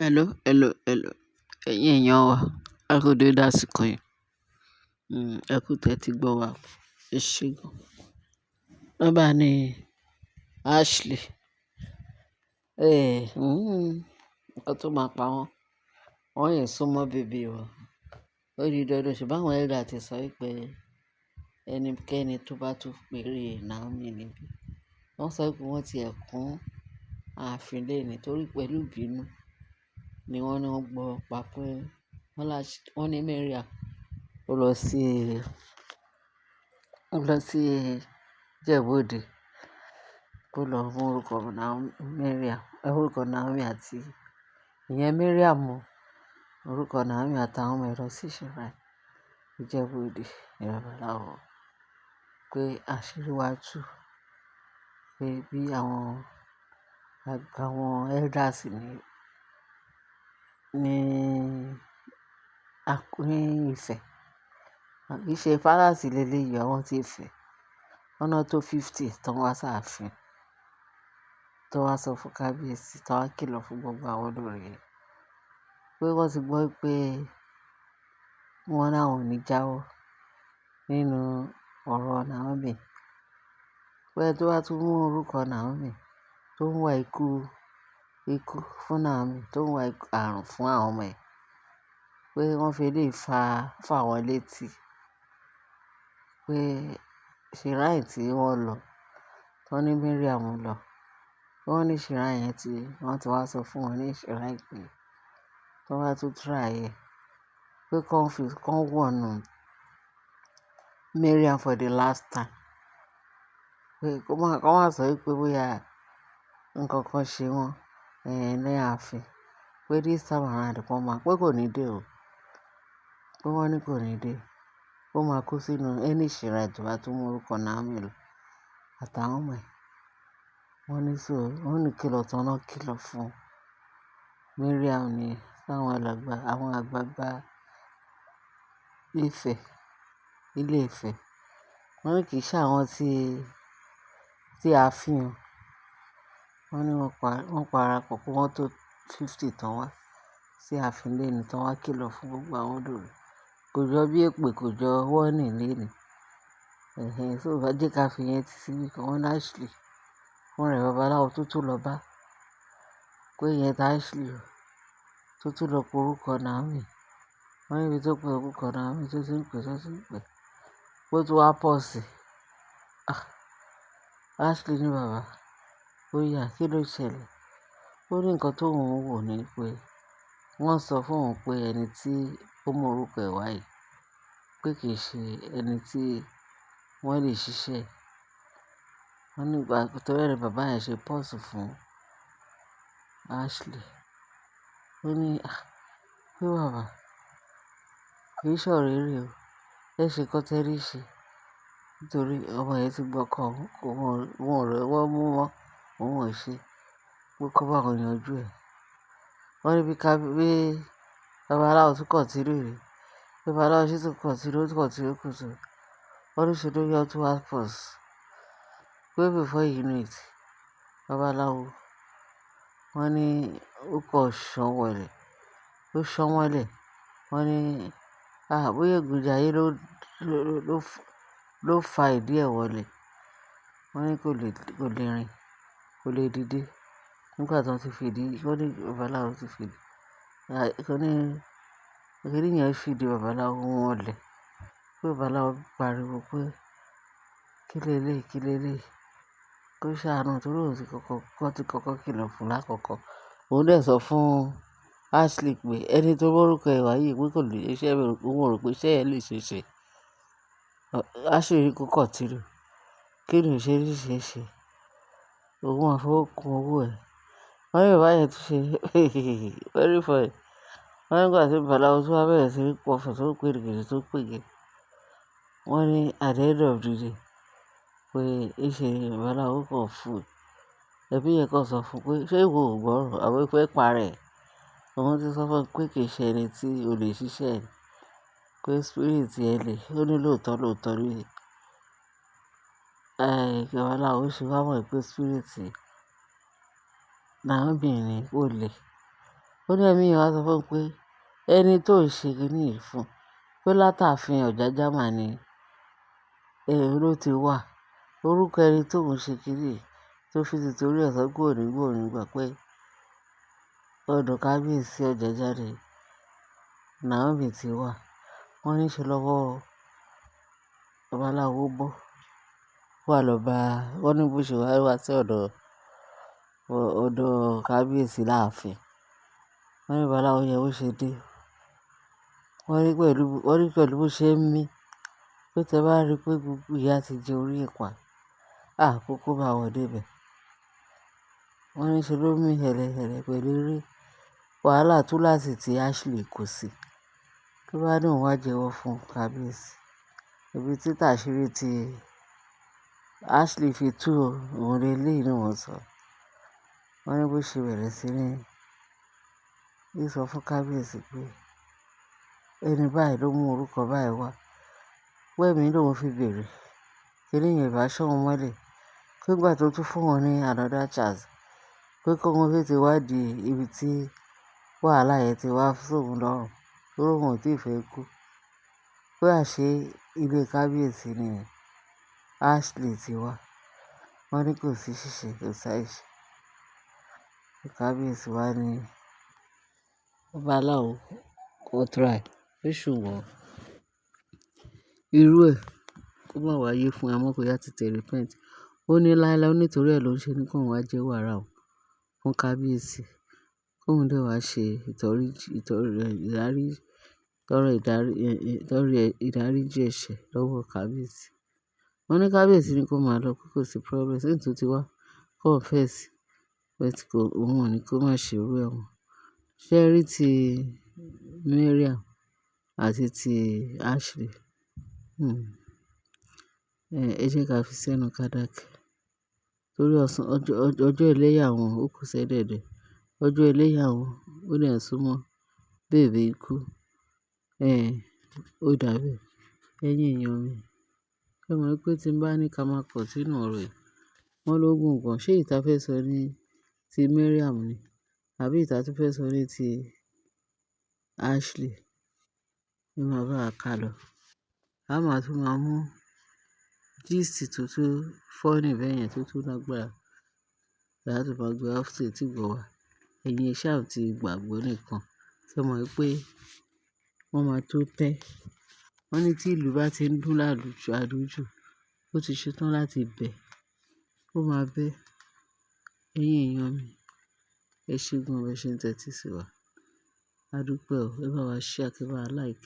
Hello, hello, hello. Ẹ̀yin èèyàn wa, ẹ kú dédé àsìkò yìí. Ẹ kú tẹ́tí gbọ́ wa. Ẹ ṣé gan. Lọ́ba ní Ashley. Nǹkan tó máa pa wọ́n. Wọ́n yẹn súnmọ́ bèbí wọn. Ó di dandan ṣùgbọ́n àwọn elder ti sọ wípé ẹnikẹ́ni tó bá tún pèrè Naomi níbí. Wọ́n sọ wípé wọ́n ti ẹ̀ kún ààfin lẹ́ẹ̀ni torí pẹ̀lú ìbínú ni wọ́n ní wọ́n gbọ́ pa pé wọ́n ní Mariam ó lọ sí Ìjẹ̀bú-Òde kó lọ mú orúkọ Naomi, Mariam, orúkọ Naomi àti ìyẹn Mariam o, orúkọ Naomi àtàwọn ọmọ ẹ̀ lọ sí shrine Ìjẹ̀bú-Òde ní babaláwo pé àṣírí wá tú pé bí àwọn elders ní Ifẹ̀. Kì í ṣe palace léleyìí, àwọn tí Ifẹ̀. Wọ́n ná tó 50 tó wá sáàfin, tó wá sọ fún kábíyèsí, tó wá kìlọ̀ fún gbogbo àwọn olórí rẹ̀ pé wọ́n ti gbọ́ pé wọ́n láwọn ò ní jáwọ́ nínú ọ̀rọ̀ Naomi. Pé ẹni tó bá tún mú orúkọ Naomi, tó ń wá ikú, ikú fún Naomi, tó ń wá àrùn fún àwọn ọmọ ẹ̀, pé wọ́n fi lè fà wọ́n létí pé shrine tí wọ́n lọ, wọ́n ní Mariam lọ, wọ́n ní shrine yẹn tí wọ́n ti wá sọ fún wọn ní shrine pé tó bá tún try ẹ̀, pé kàn warn Mariam for the last time. Pé kó má sọ wípé bóyá nǹkan kan ṣe wọ́n, ní ààfin. Pé this time around kó máa, pé kò ní dé o. Pé wọ́n ní kò ní dé. Ó máa kó sínú any shrine tó bá tún mú orúkọ Naomi lọ àtàwọn ọmọ ẹ̀. Wọ́n ní so, wọ́n ní kìlọ̀ tán náà kìlọ̀ fún Mariam ní sáwọn alàgbà, àwọn àgbàgbà Ifẹ̀, ilé Ifẹ̀. Wọ́n ní kì í ṣe àwọn tí ààfin o. Wọ́n ní wọ́n parapọ̀ pé wọ́n tó 50 tán wá sí ààfin lẹ́ẹ̀ni tán wá kìlọ̀ fún gbogbo àwọn olórí. Kò jọ bí èpè, kò jọ warning lẹ́ẹ̀ni. Ẹ̀hẹn, so ẹ jẹ́ ká fi yẹn tí síbí kan. Wọ́n ní Ashley, wọ́n rẹ̀ babaláwo tó tún lọ bá. Pé ìyẹn tí Ashley o, tó tún lọ pe orúkọ Naomi. Wọ́n ní ibi tó pe orúkọ Naomi tó ti ń pè, tó ti ń pè. Ó tún wá pause. Ah! Ashley ní bàbá, ó yá, kí ló ṣẹlẹ̀? Ó ní nǹkan tó òun wò ní pé wọ́n sọ fún òun pé ẹni tí ó mú orúkọ ẹ̀ wá yìí, pé kì í ṣe ẹni tí wọ́n lè ṣiṣẹ́. Wọ́n ní ìgbà torí ẹ ni bàbá yẹn ṣe pause fún Ashley. Ó ní, "Ah! Pé bàbá, kì í ṣọ̀rọ̀ eré o. Ẹ ṣe nǹkan tí ẹ rí ṣe." Nítorí ọmọ yẹn ti gbọ́kọ òun, òun ò rọ́wọ́ mú mọ́, òun ò ṣe. Pé kó bá òun yanjú ẹ̀. Wọ́n ní bí babaláwo tún continue rè. Bí babaláwo ṣe tún continue, ó tún continue, ó continue. Wọ́n ní ṣe ló yọ tún wá pause. Pé before you know it, babaláwo, wọ́n ní ó kọ ṣán wọlé, ó ṣán mọ́lẹ̀. Wọ́n ní, ah, bóyá ègún jayé ló fa ìdí ẹ̀ wọlé. Wọ́n ní kò lè rìn, kò lè dìde. Nígbà tí wọ́n ti fi ìdí, wọ́n ní babaláwo ti fi ìdí, wọ́n ní kíní yẹn fi ìdí babaláwo wọlé. Pé babaláwo pariwo pé kí lé lé, kí lé lé. Kó ṣàánú torí òun ti kọ́kọ́, wọ́n ti kọ́kọ́ kìlọ̀ fún lákọ̀ọ̀kọ́. Òun dẹ̀ sọ fún Ashley pé ẹni tó mú orúkọ ẹ̀ wá yìí pé kò lè ṣe iṣẹ́, òun ò rò pé iṣẹ́ ẹ lè ṣe ṣe. Ashley ní kó continue. Kí ni ò ṣe ní ṣe ṣe? Òun máa fọwọ́ kun owó ẹ̀. Wọ́n ní bàbá yẹn tún ṣe very funny. Wọ́n ní nígbà tí babaláwo tún wá bẹ̀rẹ̀ sí ní pọ̀fọ̀ tó ń pè gidi tó ń pè gidi. Wọ́n ní at the end of the day pé ìṣe ni babaláwo kan fún. Ẹbí yẹn kan sọ fún pé ṣé ìwọ ò gbọ́rọ̀ àbí o fẹ́ para ẹ̀? Òun ti sọ fún ẹ pé kì í ṣe ẹni tí o lè ṣiṣẹ́ ẹ̀. Pé spirit ẹ lè. Ó ní lóòótọ́ lóòótọ́ ní, babaláwo ṣe wá mọ̀ pé spirit Naomi ni ó lè. Ó ní ẹ̀mí yẹn wá sọ fún un pé ẹni tó ń ṣe kíní yìí fún, pé látàfin Ọ̀jájá mà ni, ló ti wà. Orúkọ ẹni tó ń ṣe kíní yìí tó fi ti torí ẹ̀ sọ pé òní gbọ́ òní gbà pé ọ̀dọ̀ kábíyèsí Ọ̀jájá ni Naomi ti wà. Wọ́n ní ṣe lọ́wọ́ babaláwo bọ́. Wà lọ bá, wọ́n ní bó ṣe wá wá sí ọ̀dọ̀, ọ̀dọ̀ kábíyèsí láàfin. Wọ́n ní babaláwo yẹn bó ṣe dé. Wọ́n ní pẹ̀lú bó ṣe ń mí. Pé tí ẹ bá rí pé gbogbo ìyà ti jẹ orí ẹ̀ pa, à kókó bá wọn dé ibẹ̀. Wọ́n ní ṣe ló mí hẹ̀lẹ̀hẹ̀lẹ̀ pẹ̀lú eré wàhálà túláàsì tí Ashley kò sí. Tó bá ní òun wá jẹ́wọ́ fún kábíyèsí. Ibi tí tàṣírí tí Ashley fi tú òun lé lé ní wọ́n sọ. Wọ́n ní bó ṣe bẹ̀rẹ̀ sí ní sọ fún kábíyèsí pé ẹni báyìí ló mú orúkọ báyìí wá. Pé ẹ̀mí lòun fi bèrè. Kíní yẹn ìbá ṣọ́ wọn mọ́lẹ̀. Pé ìgbà tó tún fún wọn ní another chance. Pé kó wọn tètè wá di ibi tí wàhálà yẹn ti wá sóhun lọ́rùn. Torí òun ò tí ì fẹ́ kú. Pé àṣé ilé kábíyèsí ni Ashley ti wá. Wọ́n ní kò sí ṣíṣe, kò sí àìṣe. Kábíyèsí wá ní babaláwo kó try. Pé ṣùgbọ́n irú ẹ kó má wáyé fún ẹ mọ́ kó yá tètè repent. Ó ní láíláí, ó ní torí ẹ ló ń ṣe ní kó wá jẹ́wọ́ ara òun fún kábíyèsí. Kóun dé wá ṣe ìtọ́rí, ìdárí, tọrọ ìdárí, tọrọ ìdáríjì ẹ̀ṣẹ̀ lọ́wọ́ kábíyèsí. Wọ́n ní kábíyèsí ní kó máa lọ pé kò sí problem. Since tó ti wá confess pé tí kò, òun ò ní kó má ṣe irú ẹ mọ́. Ṣé ẹ rí tí Mariam àti ti Ashley? Ẹ jẹ́ ká fi sẹ́nu ká dákẹ́. Torí ọ̀sán, ọjọ́, ọjọ́ ẹlẹ́yà wọn ó kù sẹ́dẹ̀dẹ̀. Ọjọ́ ẹlẹ́yà wọn ó dẹ̀ ń súnmọ́ bèbè ikú. Ó dàbí ẹ̀yin èèyàn mi. Ṣé o mọ̀ pé tí n bá ní ká máa continue ọ̀rọ̀ yìí, wọ́n ló gùn gan. Ṣé ìta fẹ́ sọ ní ti Mariam ni? Àbí ìta tó fẹ́ sọ ní ti Ashley? Ní máa bá wa ká lọ. A máa tún máa mú gist tó tún funny bẹ́yẹn tó tún lágbára. Láti máa gbé wá sí etí ìgbọ́ wa. Ẹ̀yin ṣá tí gbàgbọ́ nìkan. Ṣé o mọ̀ pé wọ́n máa tó tẹ́? Wọ́n ní tí ìlú bá ti ń dún lálùjù, àlùjù, ó ti ṣetán láti bẹ́. Ó máa bẹ́. Ẹ̀yin èèyàn mi, ẹ ṣé gan bẹ ṣe ń tẹ́tí sí wa. A dúpẹ́ o. Ẹ bá wa share, kí ẹ bá wa like.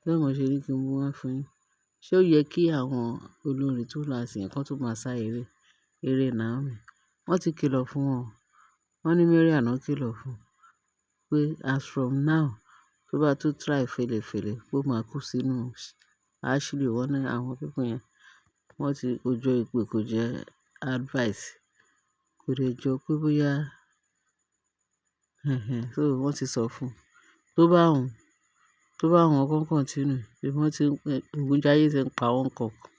Bí mo ṣe ní kí n mú wá fún yín. Ṣé ó yẹ kí àwọn olórí túláàsì yẹn kan tó máa sá eré, eré Naomi? Wọ́n ti kìlọ̀ fún wọn. Wọ́n ní Mariam náà kìlọ̀ fún pé as from now, tó bá tún try fèlèfèlè, pé ó máa kú sínú Ashley. Wọ́n ní àwọn people yẹn, wọ́n ti kó jọ ìpè kò jẹ́ advice. Kò lè jọ pé bóyá, so wọ́n ti sọ fún un. Tó bá wùn, tó bá wùn kó continue. Bí wọ́n ti ń pé, Ògúnjáyé tí ń pa wọ́n kọ̀ọ̀kan.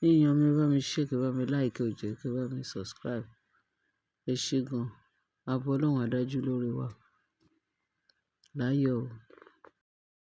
Ẹ̀yin èèyàn mi, ẹ bá mi share, kí ẹ bá mi like, ó jẹ́ kí ẹ bá mi subscribe. Ẹ ṣé gan. Ààbò Ọlọ́run á dájú lórí wa. Láyọ̀ o.